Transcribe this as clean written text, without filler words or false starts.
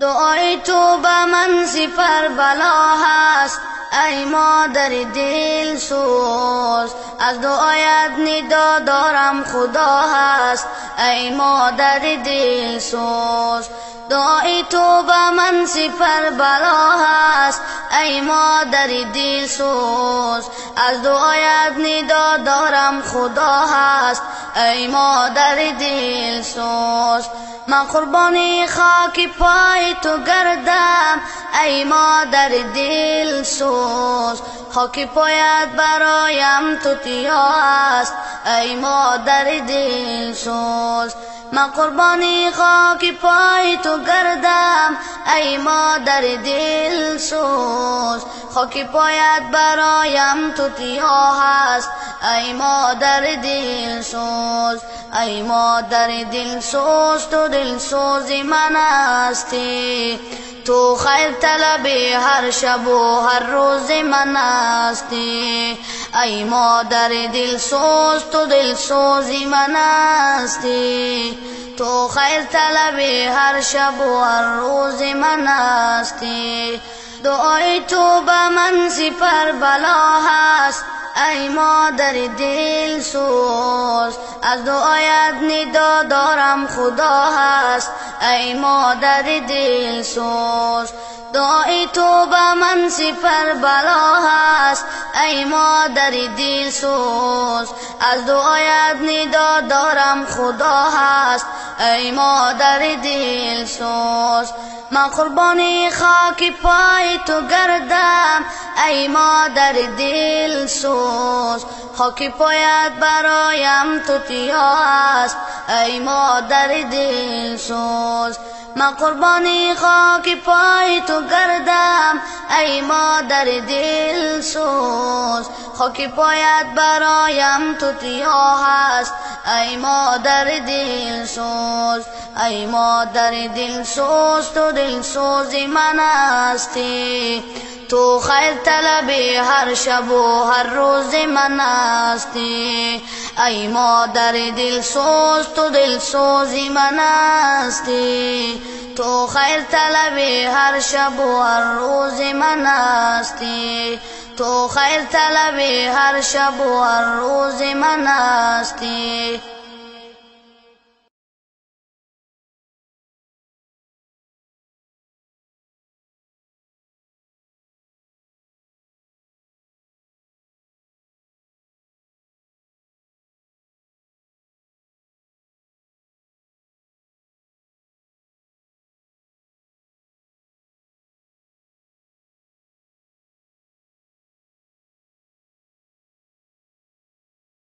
Дуои ту ба ман сипар бало ҳаст, эй модари дилсӯз. Аз дуоят нидо дорам, Худо ҳаст, эй модари дилсӯз. Дуои ту ба ман сипар бало ҳаст, эй модари дилсӯз. Аз дуоят нидо дорам, Худо ҳаст, эй модари дилсӯз. Ман қурбони хоки пои ту гардам, эй модари дилсӯз. Хоки поят бароям тутиё аст, эй модари дилсӯз. Ман қурбони хоки пои ту гардам, эй модари дилсӯз. Хоки поят бароям тутиё ҳаст, эй модари дилсӯз. Эй модари дилсӯз, ту дилсӯзи ман ҳастӣ. Ту хайр талаби ҳар шабу ҳар рӯзи ман ҳастӣ. Эй модари дилсӯз, ту дилсӯзи ман ҳастӣ. Ту хайр талаби ҳар шабу ҳар рӯзи ман ҳастӣ. Дуои ту ба ман сипар бало ҳаст, эй модари дилсӯз. Аз дуоят нидо дорам, Худо ҳаст, эй модари дилсӯз. Дуои ту ба ман сипар бало ҳаст, эй модари дилсӯз. Аз дуоят нидо дорам, Худо ҳаст, эй модари дилсӯз. Ман қурбони хоки пои ту гардам, эй модари дилсӯз. Хоки поят бароям тутиё аст, эй модари дилсӯз. Ман қурбони хоки пои ту гардам, эй модари дилсӯз. Хоки поят бароям тутиё ҳаст, эй модари дилсӯз. Эй модари дилсӯз, ту дилсӯзи ман ҳастӣ. Ту хайр талаби ҳар шабу ҳар рӯзи ман ҳастӣ. Эй модари дилсӯз, ту дилсӯзи ман ҳастӣ. Ту хайр талаби ҳар шабу ҳар рӯзи ман ҳастӣ. Ту хайр талаби ҳар шабу ҳар рӯзи ман ҳастӣ.